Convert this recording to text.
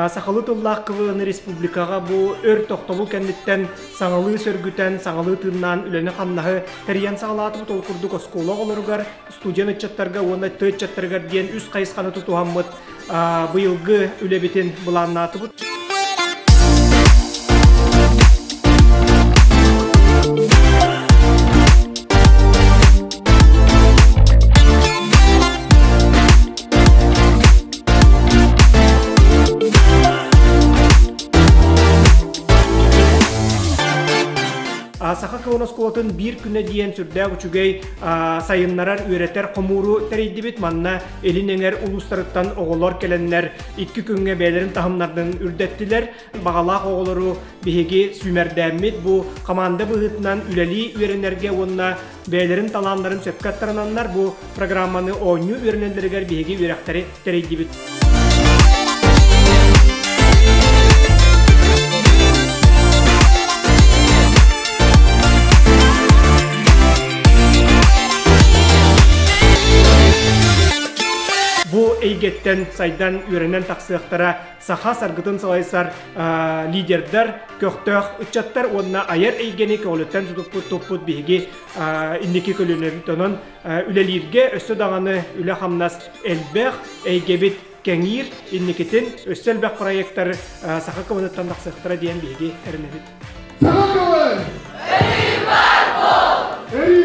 Сахалыы тыллаах КВН республикаҕа бу өр тохтобул кэнниттэн саҥалыы сөргүтэн, саҥалыы тыыннаан үлэни-хамнаһы тэрийэн саҕалаатыбыт. Ол курдук оскуола оҕолоругар, студент ыччаттарга уонна тыа ыччаттарыгар диэн үс хайысханы тутуһаммыт быйылгы үлэбитин былааннаатыбыт. Саха кылын оскуолатын биир күнэ диэн сүрдээх үчүгэй сайыннарар, үөрэтэр хомууру тэрийдибит. Манна Илин эҥэр улуустарыттан оҕолор кэлэннэр икки күҥҥэ бэйэлэрин таһымнарын үрдэттилэр. Баҕалаах оҕолору биһиги сүүмэрдээммит бу хамаанда быһыытынан үлэлии үөрэнэргэ уонна бэйэлэрин талааннарын сөпкө аттарынаннар бу программаны оонньуу үөрэнэллэригэр биһиги үөрэхтэри тэрийдибит. Бу эйгэттэн сайдан үөрэнэн тахсыахтара саха саргытын салайсар лидердэр, көхтөөх ыччаттар уонна айар эйгэни көҕүлүттэн тутуппут туппут биһиги инники көлүөнэбит. Онон үлэлииргэ өссө даҕаны үлэ-хамнас элбэх, эйгэбит кэҥиир, инникитин өссө элбэх проектар саха кылыныттан тахсыахтара диэн биһиги эрэнэбит. Саха кылын! Өрүү баар буол!